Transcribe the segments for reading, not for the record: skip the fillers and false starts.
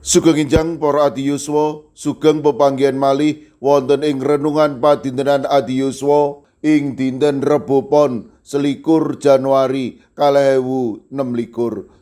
Sugeng enjang para adiyuswa, sugeng pepanggihan malih wonten ing renungan padintenan adiyuswa ing dinten Rebo Pon 21 Januari 2026.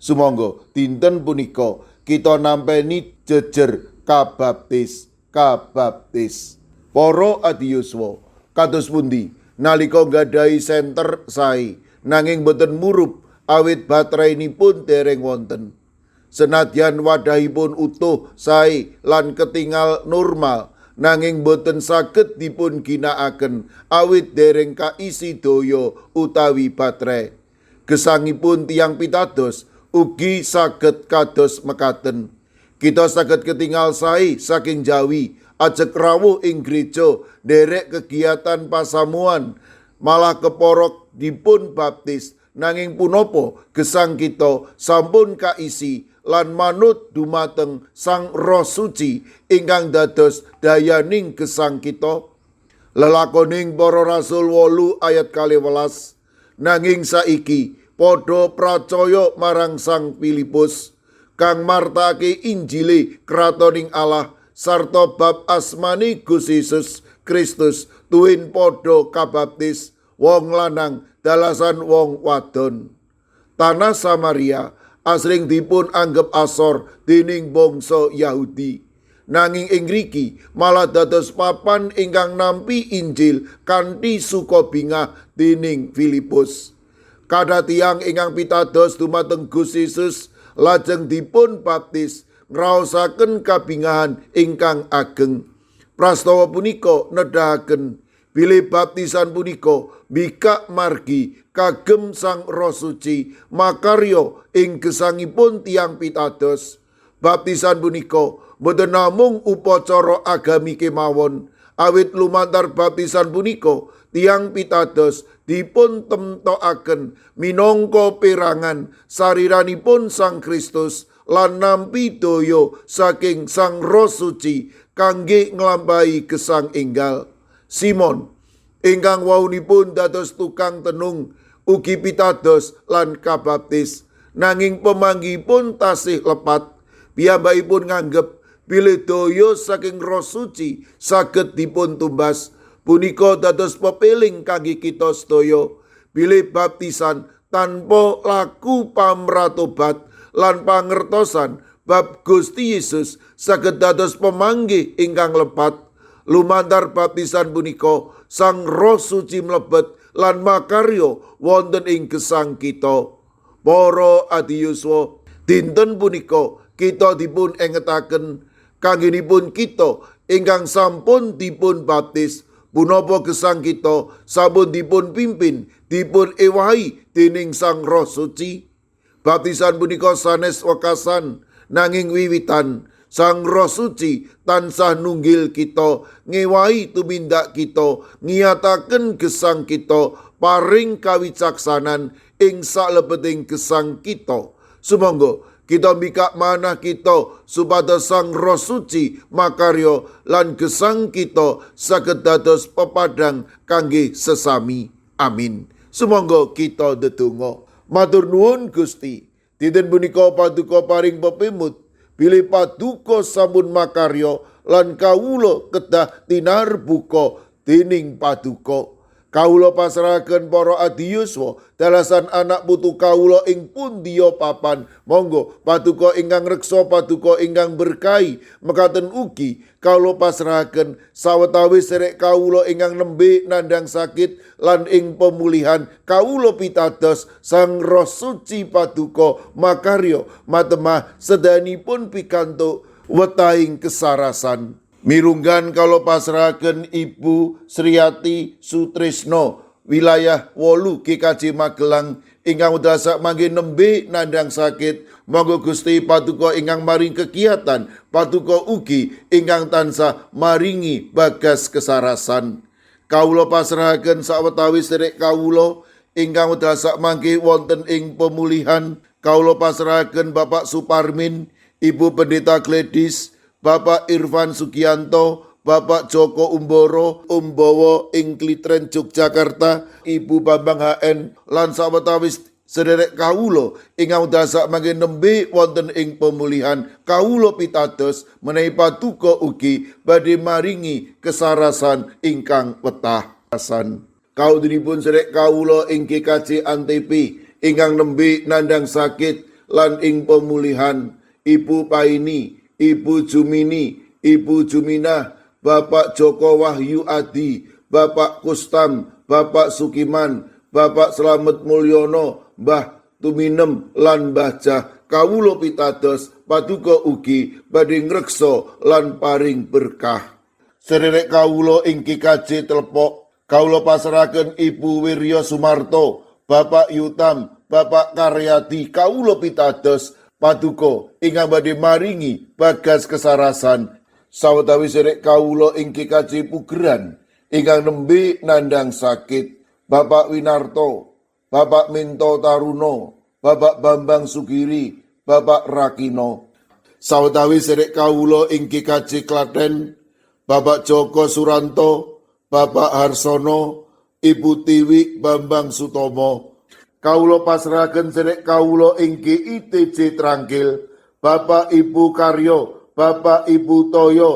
Sumangga dinten punika kita nampeni jejer kabaptis, kabaptis. Para adiyuswa, kados pundi nalika nggadahi senter sae nanging boten murup awit bateraiipun dereng wonten. Senadyan wadahipun utuh sae lan ketingal normal, nanging boten saged dipun ginakaken awit dereng kaisi daya utawi baterai. Gesangipun tiyang pitados ugi saged kados mekaten. Kita saged ketingal sae saking jawi, ajeg rawuh ing gereja nderek kegiatan pasamuan, malah keporok dipun baptis, nanging punapa gesang kita sampun kaisi lan manut dumateng Sang Roh Suci ingkang dados dayaning gesang kita? Lelakoning Para Rasul 8 ayat 12. Nanging saiki padha pracaya marang Sang Filipus kang martakake Injile kratoning Allah sarta bab asmani Gusti Yesus Kristus, tuwin padha kabaptis, wong lanang dalasan wong wadon. Tanah Samaria asring dipun anggep asor dening bangsa Yahudi. Nanging ing ngriki malah dados papan ingkang nampi Injil kanthi suka bingah dening Filipus. Kathah tiyang ingkang pitados dumateng Gusti Yesus lajeng dipun baptis ngraosaken kabingahan ingkang ageng. Prastawa punika nedahaken bilih baptisan punika mbikak margi kagem Sang Roh Suci makarya ing gesangipun tiyang pitados. Baptisan punika boten namung upacara agami kemawon, awit lumantar baptisan punika tiyang pitados dipun temtokaken minangka perangan sariranipun Sang Kristus lan nampi daya saking Sang Roh Suci kangge nglampahi gesang enggal. Simon ingkang waunipun dados tukang tenung ugi pitados lan kabaptis, nanging pemanggihipun tasih lepat. Piyambakipun nganggep bilih daya saking Roh Suci saged dipun tumbas. Punika dados pepeling kangge kita sedaya bilih baptisan tanpa laku pamratobat lan pangertosan bab Gusti Yesus saged dados pemanggih ingkang lepat. Lumantar baptisan punika Sang Roh Suci mlebet lan makarya wonten ing gesang kita. Para adiyuswa, dinten punika kita dipun engetaken kanggenipun kita ingkang sampun dipun baptis, punapa gesang kita sampun dipun pimpin, dipun ewahi dening Sang Roh Suci? Baptisan punika sanes wekasan, nanging wiwitan. Sang Roh Suci tansah nunggil kita, ngewahi tumindak kita, ngiyataken gesang kita, paring kawicaksanan ing salebeting gesang kita. Sumangga kita mbikak manah kita supados Sang Roh Suci makarya lan gesang kita saged dados pepadang kangge sesami. Amin. Sumangga kita ndedonga. Matur nuwun, Gusti. Dinten punika paduka paring pepimut bilih paduka sampun makarya lan kawula kedah tinarbuka dening paduka. Kawula pasrahaken para adiyuswa dalasan anak putu kawula ing pundiya papan. Monggo paduka ingkang reksa, paduka ingkang berkahi. Mekaten ugi kawula pasrahaken sawetawis serek kawula ingkang nembe nandhang sakit lan ing pemulihan. Kawula pitados Sang Roh Suci paduka makarya matemah sedanipun pikantuk wetahing kesarasan. Mirunggan kawula pasrahaken Ibu Sriati Sutrisno, wilayah 8 GKJ Magelang, ingkang wekdal sakmangke nembe nandhang sakit. Monggo Gusti paduka ingkang maring kegiatan, paduka ugi ingkang tansah maringi bagas kesarasan. Kawula pasrahaken sawetawis sedherek kawula ingkang wekdal sakmangke wonten ing pemulihan. Kawula pasrahaken Bapak Suparmin, Ibu Pendeta Gladys, Bapak Irfan Sugianto, Bapak Joko Umboro, Umbowo ing Klitren Yogyakarta, Ibu Bambang HN, lan sawetawis Sederek kawula ingkang dasak mangke nembe wonten ing pemulihan, kawula pitados menawi paduka ugi badhe maringi kesarasan ingkang wetah. Kaudinipun sederek kawula ing GKJ Antepi ingkang nembe nandhang sakit lan ing pemulihan, Ibu Paini, Ibu Jumini, Ibu Juminah, Bapak Joko Wahyu Adi, Bapak Kustam, Bapak Sukiman, Bapak Slamet Mulyono, Mbah Tuminem lan Mbah Jah, kawula pitados paduka ugi badhe ngreksa lan paring berkah. Sederek kawula ing GKJ Telepok, kawula pasrahaken Ibu Wirya Sumarto, Bapak Yutam, Bapak Karyadi, kawula pitados paduka ingkang badhe maringi bagas kesarasan. Sawetawis sederek kawula ing GKJ Pugeran ingkang nembe nandhang sakit, Bapak Winarto, Bapak Minto Taruno, Bapak Bambang Sugiri, Bapak Rakino. Sawetawis sederek kawula ing GKJ Klaten, Bapak Joko Suranto, Bapak Harsono, Ibu Tiwi Bambang Sutomo. Kawula pasrahaken sederek kawula ing GITJ Trangkil, Bapak Ibu Karyo, Bapak Ibu Toyo,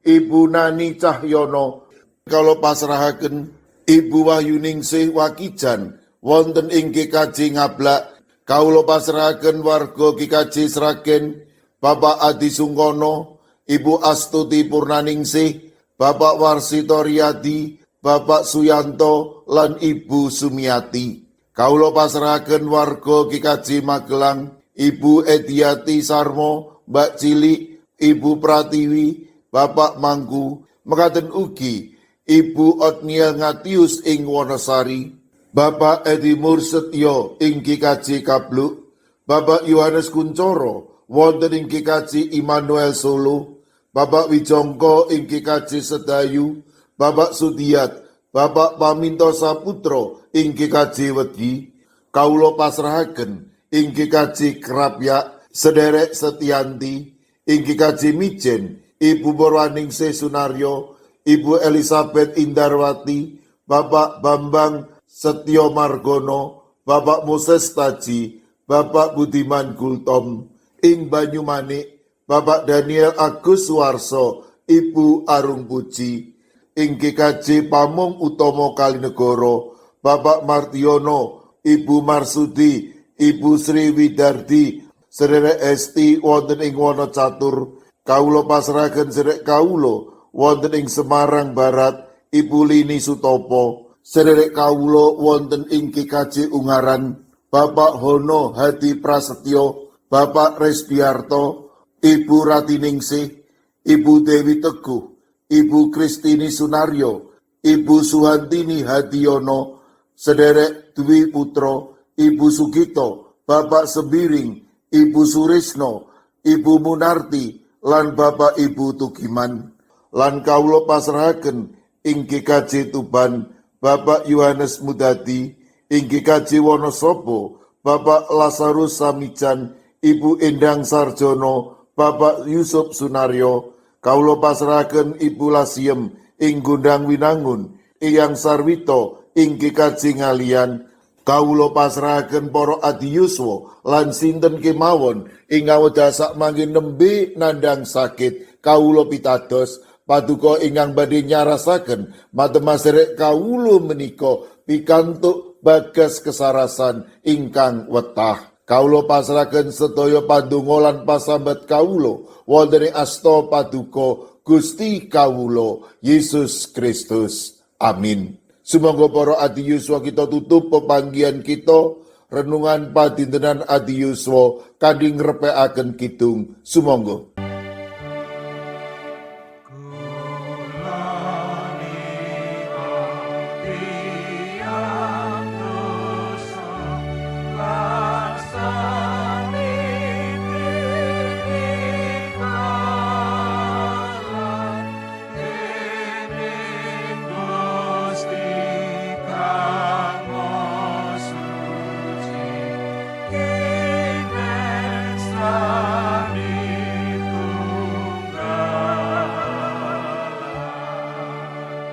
Ibu Nani Cahyono. Kawula pasrahaken Ibu Wahyuningsih Wakijan wonten ing GKJ Ngablak. Kawula pasrahaken warga GKJ Sragen, Bapak Adi Sungkono, Ibu Astuti Purnaningsih, Bapak Warsito Riyadi, Bapak Suyanto lan Ibu Sumiati. Kawula pasrahaken warga GKJ Magelang, Ibu Ediati Sarmo, Mbak Cilik, Ibu Pratiwi, Bapak Mangku, mekaten ugi Ibu Otniel Ngatius ing Wonosari, Bapak Edi Mursetyo ing GKJ Kabluk, Bapak Yohanes Kuncoro wonten ing GKJ Immanuel Solo, Bapak Wijongko ing GKJ Sedayu, Bapak Sudiat, Bapak Paminto Saputro ing GKJ Wedi. Kawula pasrahaken ing GKJ Krapyak sederek Setianti, ing GKJ Mijen Ibu Borwaningsih Sunaryo, Ibu Elizabeth Indarwati, Bapak Bambang Setyo Margono, Bapak Moses Taji, Bapak Budiman Gultom, ing Banyumanik, Bapak Daniel Agus Suwarso, Ibu Arung Puji, ing GKJ Pamong Utomo Kalinegoro, Bapak Martiono, Ibu Marsudi, Ibu Sri Widardi, sederek Esti wonten ing Wonocatur. Kawula pasrahaken sederek kawula wonten ing Semarang Barat, Ibu Lini Sutopo, sederek kawula wonten ing GKJ Ungaran, Bapak Hono Hadi Prasetyo, Bapak Resbiarto, Ibu Ratiningsih, Ibu Dewi Teguh, Ibu Kristini Sunaryo, Ibu Suhantini Hadiono, sederek Dwi Putro, Ibu Sugito, Bapak Sembiring, Ibu Surisno, Ibu Munarti, lan Bapak Ibu Tugiman. Lan kawula pasrahaken ing GKJ Tuban, Bapak Yohanes Mudadi, ing GKJ Wonosobo, Bapak Lazarus Samijan, Ibu Endang Sarjono, Bapak Yusuf Sunaryo. Kawula pasrahaken Ibu Lasiem ing Gondang Winangun, Eyang Sarwito ing GKJ Ngalian. Kawula pasrahaken para adiyuswa lan sinten kemawon ingkang wedasak mangke nembe nandhang sakit. Kawula pitados paduka ingkang badhe nyarasaken matema sederek kawula menika pikantuk bagas kesarasan ingkang wetah. Kawula pasrahaken sedaya pandonga lan pasambat kawula wonten ing asta paduka Gusti kawula Yesus Kristus. Amin. Sumangga para adiyuswa kita tutup pepanggihan kita renungan padintenan adiyuswa kanthi ngrepekaken kidung. Sumangga.